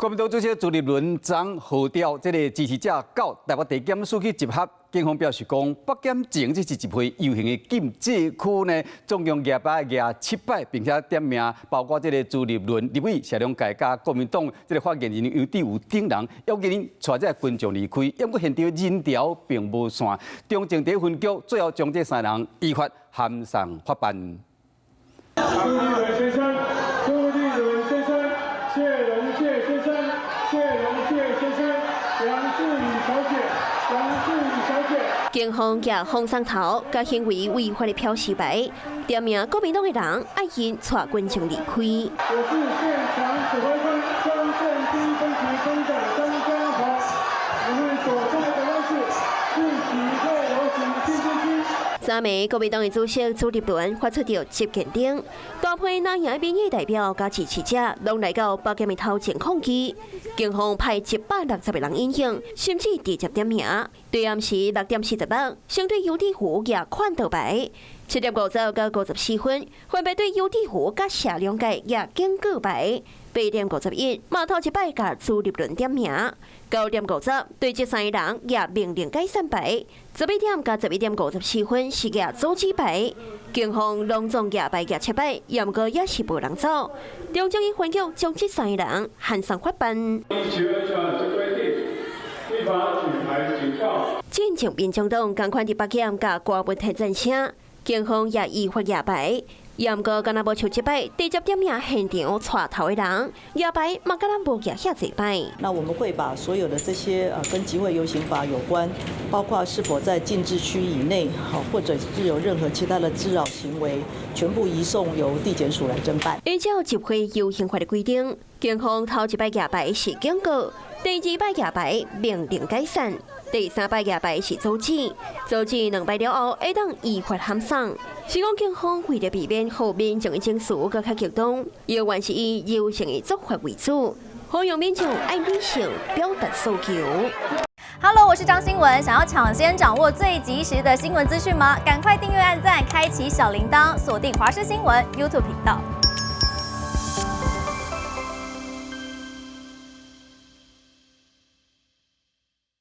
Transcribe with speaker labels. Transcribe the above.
Speaker 1: 國民黨主席朱立倫昨號召這个支持者到台北地檢署去集合，警方表示講，北檢前這是集會遊行的禁制區呢，總共舉牌舉七擺，並且點名包括這个朱立倫、立委謝龍介佮國民黨這个發言人楊智宇等人，要求𪜶帶這个群眾離開，毋過現場人潮並無散。中正第一分局最後將這三人依法函送法辦。
Speaker 2: 朱立倫先生，朱立倫先生，謝龍介先生，謝龍介先生，楊智宇小姐，楊智宇小姐。
Speaker 3: 警方舉放送頭，佮行為違法的標示牌，點名國民黨的人愛𪜶帶群眾離開。
Speaker 2: 我是現場指揮官，中正第一分局分長張家華，你們所在的位置是集會遊行禁制區。
Speaker 3: 三暝，國民黨的主席朱立倫發出著集結令，大批藍營民意代表佮支持者攏來到北檢的頭前抗議，警方派160個人因應，甚至直接點名。對暗時6點46，先對游志福舉勸導牌；7點50到54分，分別對游志福佮謝龍介舉警告牌。8點51，嘛頭一擺共朱立倫點名。9點50，對這三个人舉命令解散牌。11點佮11點54分是舉阻止牌。警方攏總舉牌舉七擺，毋過也是無人走。中正一分局將這三个人函送法辦。
Speaker 2: 依集會法之規定，依法舉牌警告。
Speaker 3: 進前民眾黨仝款佇北檢共歌舞提讚聲，警方也依法舉牌。毋過，敢若無像這擺直接點名現場帶頭的人，舉牌嘛敢若無舉遐濟擺。
Speaker 4: 那我們會把所有的這些跟集會遊行法有關，包括是否在禁制區以內，好或者是有任何其他的滋擾行為，全部移送由地檢署來偵辦。
Speaker 3: 依照集會遊行法的規定，警方頭一擺舉牌是警告，第二擺舉牌命令解散，第三擺舉牌是阻止，阻止兩擺了後，會當依法函送。是講警方為著避免予民眾的情緒閣較激動，猶原是以柔性的做法為主，呼籲民眾愛理性表達訴求。
Speaker 5: Hello，我是張新聞，想要搶先掌握最及時的新聞資訊嗎？趕快訂閱、按讚、開啟小鈴鐺，鎖定華視新聞 YouTube 頻道。